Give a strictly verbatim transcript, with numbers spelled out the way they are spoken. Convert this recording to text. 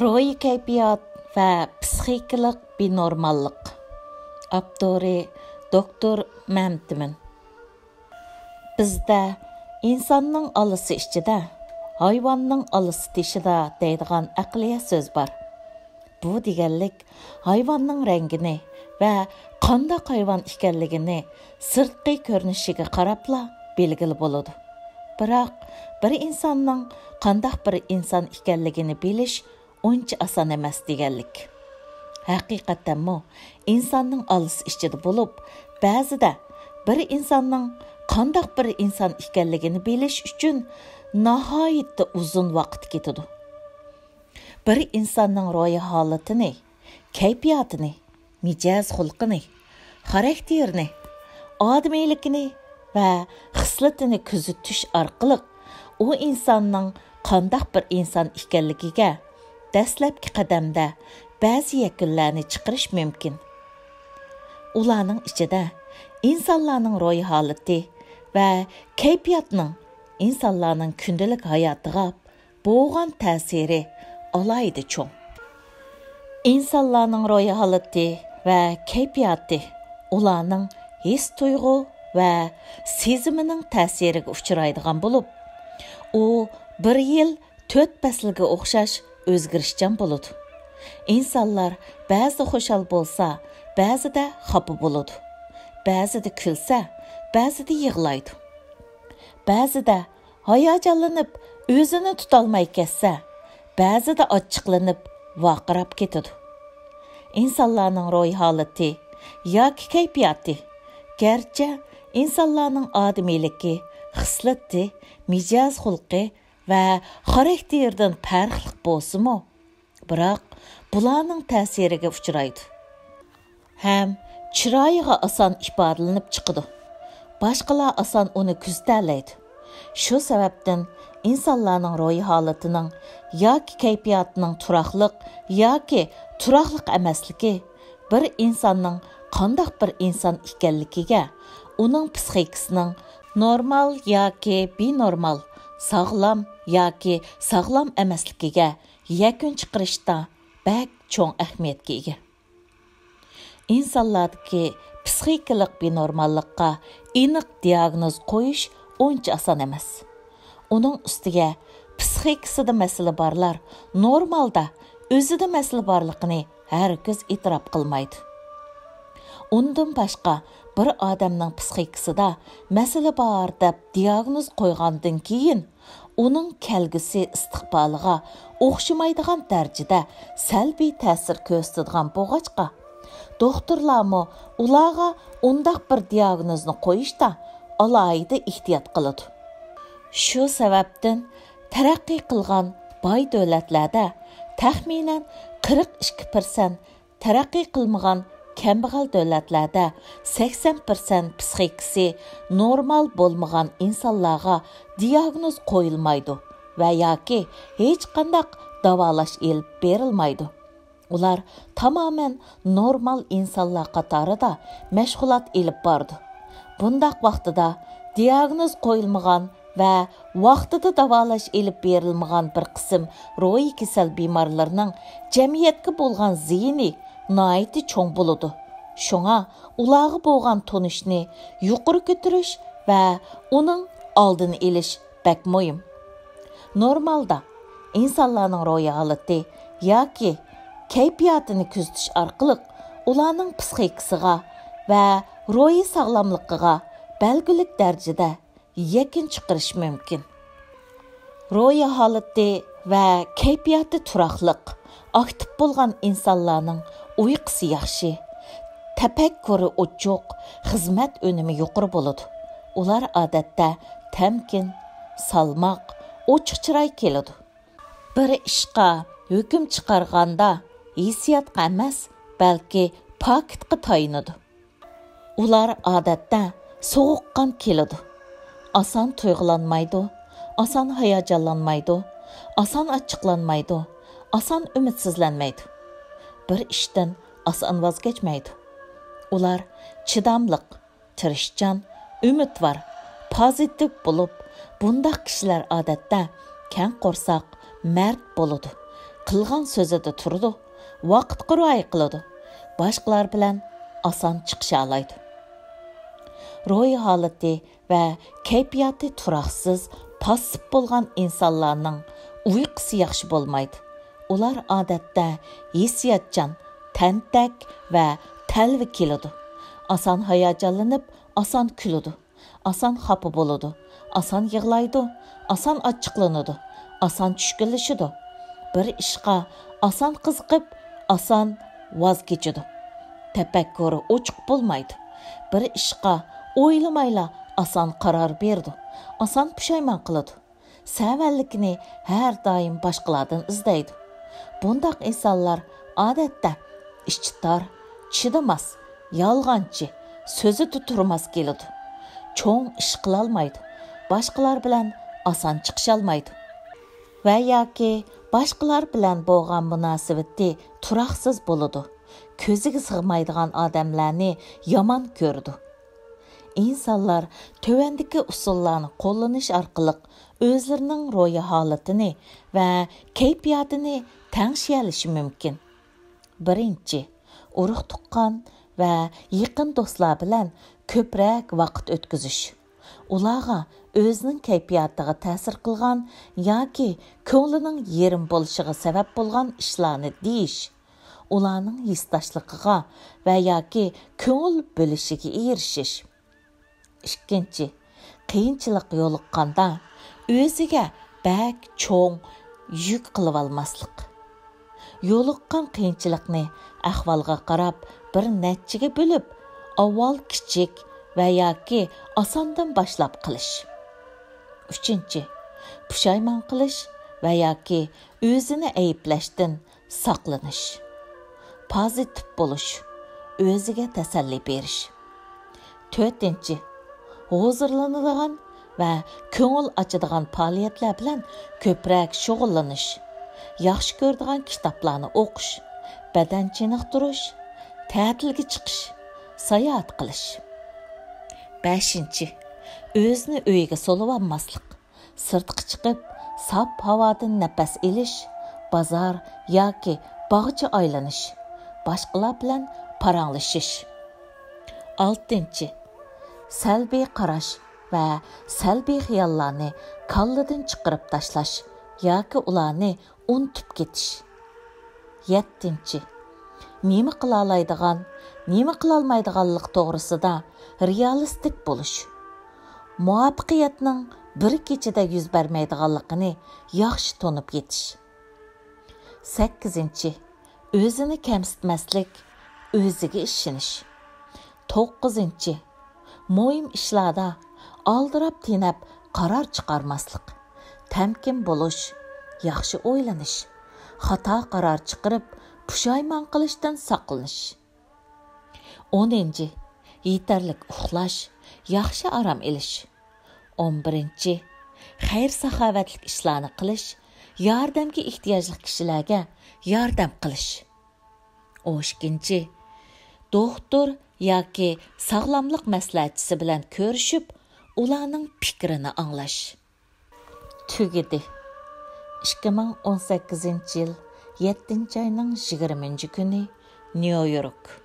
روھىي كەيپىيات ۋە پسىخىكىلىق بىنورماللىق. ئاپتورى: دوكتور مەمتىمىن. بىزدە «ئىنساننىڭ ئالىسى ئىچىدە، ھايۋاننىڭ ئالىسى تېشىدا» دەيدىغان ئەقلىيە سۆز بار. بۇ دېگەنلىك، ھايۋاننىڭ رەڭگىنى ۋە قانداق ھايۋان ئىكەنلىكىنى سىرتقى كۆرۈنۈشىگە قاراپلا بىلگىلى بولىدۇ. بىراق، بىر ئىنساننىڭ قانداق بىر ئىنسان ئىكەنلىكىنى بىلىش ئۇنچە ئاسان ئەمەس دېگەنلىك. ھەقىقەتەنمۇ، ئىنساننىڭ ئالىسى ئىچىدە بولۇپ، بەزىدە بىر ئىنساننىڭ قانداق بىر ئىنسان ئىكەنلىكىنى بىلىش ئۈچۈن ناھايىتى ئۇزۇن ۋاقىت كېتىدۇ. بىر ئىنساننىڭ روھىي ھالىتىنى، كەيپىياتىنى، مىجەز خۇلقىنى، خاراكتېرىنى، ئادىمىيلىكىنى ۋە خىسلىتىنى كۆزىتىش ئارقىلىق ئۇ ئىنساننىڭ قانداق بىر ئىنسان ئىكەنلىكىگە دەسلەپكى قەدەمدە بەزى يەكۈنلەرنى چىقىرىش مۇمكىن. ئۇلارنىڭ ئىچىدە ئىنسانلارنىڭ روھىي ھالىتى ۋە كەيپىياتنىڭ ئىنسانلارنىڭ كۈندىلىك ھاياتىغا بولغان تەسىرى ئالاھىدە چوڭ. ئىنسانلارنىڭ روھىي ھالىتى ۋە كەيپىياتى ئۇلارنىڭ ھېس-تۇيغۇ ۋە سېزىمىنىڭ تەسىرىگە ئۇچرايدىغان بولۇپ، ئۇ بىر يىل تۆت پەسىلگە ئوخشاش ئۆزگىرىشچان بولىدۇ. ئىنسانلار بەزىدە خۇشال بولسا، بەزىدە خاپا بولىدۇ. بەزىدە كۈلسە، بەزىدە يىغلايدۇ. بەزىدە ھاياجانلىنىپ، ئۆزىنى تۇتالماي كەتسە، بەزىدە ئاچچىقلىنىپ، ۋارقىراپ كېتىدۇ. ئىنسانلارنىڭ روھىي ھالىتى ياكى كەيپىياتى، گەرچە ئىنسانلارنىڭ ئادىمىيلىكى، خىسلىتى، مىجەز خۇلقى ۋە خاراكتېرىدىن پەرقلىق بولسىمۇ، بىراق بۇلارنىڭ تەسىرىگە ئۇچرايدۇ ھەم چىرايىغا ئاسان ئىپادىلىنىپ چىقىدۇ. باشقىلار ئاسان ئۇنى كۆزىتەلەيدۇ. شۇ سەۋەبتىن ئىنسانلارنىڭ روھىي ھالىتىنىڭ ياكى كەيپىياتىنىڭ تۇراقلىق ياكى تۇراقلىق ئەمەسلىكى بىر ئىنساننىڭ قانداق بىر ئىنسان ئىكەنلىكىگە، ئۇنىڭ پسىخىكىسىنىڭ نورمال ياكى بىنورمال، ساغلام ياكى ساغلام ئەمەسلىكىگە يەكۈن چىقىرىشتا بەك چوڭ ئەھمىيەتكە ئىگە. ئىنسانلاردىكى پسىخىكىلىق بىنورماللىققا ئېنىق دىياگنوز قويۇش ئۇنچە ئاسان ئەمەس. ئۇنىڭ ئۈستىگە پسىخىكىسىدا مەسىلە بارلار نورمالدا ئۆزىدە مەسىلە بارلىقىنى ھەرگىز ئېتىراپ قىلمايدۇ. ئۇندىن باشقا، بىر ئادەمنىڭ پسىخىكىسىدا مەسىلە بار دەپ دىياگنوز قويغاندىن كېيىن، ئۇنىڭ كەلگۈسى ئىستىقبالىغا ئوخشىمايدىغان دەرىجىدە سەلبىي تەسىر كۆرسىتىدىغان بولغاچقا، دوختۇرلارمۇ ئۇلارغا ئۇنداق بىر دىياگنوزنى قويۇشتا ئالاھىدە ئېھتىيات قىلىدۇ. شۇ سەۋەبتىن تەرەققىي قىلغان باي دۆلەتلەردە تەخمىنەن قىرىق ئىككى پىرسەنت، تەرەققىي قىلمىغان كەمبەغەل دۆلەتلەردە سەكسەن پىرسەنت پسىخىكىسى نورمال بولمىغان ئىنسانلارغا دىياگنوز قويۇلمايدۇ ۋە ياكى ھېچقانداق داۋالاش ئېلىپ بېرىلمايدۇ. ئۇلار تامامەن نورمال ئىنسانلار قاتارىدا مەشغۇلات ئېلىپ بارىدۇ. بۇنداق ۋاقتىدا دىياگنوز قويۇلمىغان ۋە ۋاقتىدا داۋالاش ئېلىپ بېرىلمىغان بىر قىسىم روھىي كېسەل بىمارلىرىنىڭ جەمئىيەتكە بولغان زىيىنى ناھايىتى چوڭ بولىدۇ. شۇڭا ئۇلارغا بولغان تونۇشنى يۇقىرى كۆتۈرۈش ۋە ئۇنىڭ ئالدىنى ئېلىش بەك مۇھىم. نورمالدا ئىنسانلارنىڭ روھىي ھالىتى ياكى كەيپىياتىنى كۆزىتىش ئارقىلىق ئۇلارنىڭ پسىخىكىسىغا ۋە روھىي ساغلاملىقىغا بەلگىلىك دەرىجىدە يەكۈن چىقىرىش مۇمكىن. روھىي ھالىتى ۋە كەيپىياتى تۇراقلىق، ئاكتىپ بولغان ئىنسانلارنىڭ ئۇيقۇسى ياخشى، تەپەككۇرى ئوچۇق، خىزمەت ئۈنۈمى يۇقىرى بولىدۇ. ئۇلار ئادەتتە تەمكىن، سالماق، ئوچۇق چىراي كېلىدۇ. بىر ئىشقا ھۆكۈم چىقارغاندا ھېسسىياتقا ئەمەس، بەلكى پاكىتقا تايىنىدۇ. ئۇلار ئادەتتە سوغۇققان كېلىدۇ. ئاسان تۇيغۇلانمايدۇ، ئاسان ھاياجانلانمايدۇ، ئاسان ئاچچىقلانمايدۇ، ئاسان ئۈمىدسىزلەنمەيدۇ. بىر ئىشتىن ئاسان ۋاز كەچمەيدۇ. ئۇلار چىداملىق، تىرىشچان، ئۈمىدۋار، پازىتىپ بولۇپ، بۇنداق كىشىلەر ئادەتتە كەڭ قورساق، مەرد بولىدۇ. قىلغان سۆزىدە تۇرىدۇ، ۋاقىتقا رىئايە قىلىدۇ، باشقىلار بىلەن ئاسان چىقىشالايدۇ. روھىي ھالىتى ۋە كەيپىياتى تۇراقسىز، پاسسىپ بولغان ئىنسانلارنىڭ ئۇيقۇسى ياخشى بولمايدۇ. ئۇلار ئادەتتە ھېسسىياتچان، تەنتەك ۋە تەلۋە كېلىدۇ. ئاسان ھاياجانلىنىپ، ئاسان كۈلىدۇ. ئاسان خاپا بولىدۇ، ئاسان يىغلايدۇ، ئاسان ئاچچىقلىنىدۇ، ئاسان چۈشكۈنلىشىدۇ. بىر ئىشقا ئاسان قىزىقىپ، ئاسان ۋاز كېچىدۇ. تەپەككۇرى ئوچۇق بولمايدۇ. بىر ئىشقا ئويلىمايلا ئاسان قارار بېرىدۇ، ئاسان پۇشايمان قىلىدۇ. سەۋەنلىكىنى ھەر دائىم باشقىلاردىن ئىزدەيدۇ. بۇنداق ئىنسانلار ئادەتتە ئىچى تار، چىدىماس، يالغانچى، سۆزىدە تۇرماس كېلىدۇ. چوڭ ئىش قىلالمايدۇ، باشقىلار بىلەن ئاسان چىقىشالمايدۇ ۋە ياكى باشقىلار بىلەن بولغان مۇناسىۋىتى تۇراقسىز بولىدۇ. كۆزىگە سىغمايدىغان ئادەملەرنى يامان كۆرىدۇ. ئىنسانلار تۆۋەندىكى ئۇسۇللارنى قوللىنىش ئارقىلىق ئۆزلىرىنىڭ روھىي ھالىتىنى ۋە كەيپىياتىنى تەڭشىيەلىشى مۇمكىن. بىرىنچى، ئۇرۇق-تۇغقان ۋە يېقىن دوستلار بىلەن كۆپرەك ۋاقىت ئۆتكۈزۈش. ئۇلارغا ئۆزىنىڭ كەيپىياتىغا تەسىر قىلغان ياكى كۆڭلىنىڭ يېرىم بولۇشىغا سەۋەب بولغان ئىشلارنى دېيىش. ئۇلارنىڭ ھېسداشلىقىغا ۋە ياكى كۆڭۈل بۆلۈشىگە ئېرىشىش. ئىككىنچى، قىيىنچىلىق يولۇققاندا ئۆزىگە بەك چوڭ يۈك قىلىۋالماسلىق. يولۇققان قىيىنچىلىقنى ئەھۋالغا قاراپ بىر نەچچىگە بۆلۈپ، ئاۋۋال كىچىك ۋە ياكى ئاساندىن باشلاپ قىلىش. ئۈچىنچى، پۇشايمان قىلىش ۋە ياكى ئۆزىنى ئەيىبلەشتىن ساقلىنىش. پازىتىپ بولۇش، ئۆزىگە تەسەللى بېرىش. تۆتىنچى، ھۇزۇرلىنىدىغان ۋە كۆڭۈل ئاچىدىغان پائالىيەتلەر بىلەن كۆپرەك شۇغۇللىنىش، ياخشى كۆرىدىغان كىتابلارنى ئوقۇش، بەدەن چېنىقتۇرۇش، تەتىلگە چىقىش، ساياھەت قىلىش. بەشىنچى، ئۆزىنى ئۆيىگە سولىۋالماسلىق. سىرتقا چىقىپ، ساپ ھاۋادىن نەپەس ئېلىش، بازار ياكى باغچە ئايلىنىش، باشقىلار بىلەن پاراڭلىشىش. ئالتىنچى، سەلبىي قاراش ۋە سەلبىي خىياللارنى كاللىدىن چىقىرىپ تاشلاش ياكى ئۇلارنى ئۇنتۇپ كېتىش. يەتتىنچى، نېمە قىلالايدىغان، نېمە قىلالمايدىغانلىق توغرىسىدا رېئالىستىك بولۇش. مۇۋەپپەقىيەتنىڭ بىر كېچىدە يۈز بەرمەيدىغانلىقىنى ياخشى تونۇپ يېتىش. سەككىزىنچى، ئۆزىنى كەمسىتمەسلىك، ئۆزىگە ئىشىنىش. توققۇزىنچى، مۇھىم ئىشلاردا ئالدىراپ تېنەپ قارار چىقارماسلىق، تەمكىن بولۇش، ياخشى ئويلىنىش، خاتا قارار چىقىرىپ پۇشايمان قىلىشتىن ساقلىنىش. ئونىنچى، يېتەرلىك ئۇخلاش، ياخشى ئارام ئېلىش. ئون بىرىنچى، خەير-ساخاۋەتلىك ئىشلارنى قىلىش، ياردەمگە ئېھتىياجلىق كىشىلەرگە ياردەم قىلىش. ئون ئىككىنچى، دوختۇر ياكى ساغلاملىق مەسلىھەتچىسى بىلەن كۆرۈشۈپ، ئۇلارنىڭ پىكرىنى ئاڭلاش. تۈگىدى. ئىككى مىڭ ئون سەككىزىنچى يىل يەتتىنچى ئاينىڭ يىگىرمىنچى كۈنى، نيۇ يورك.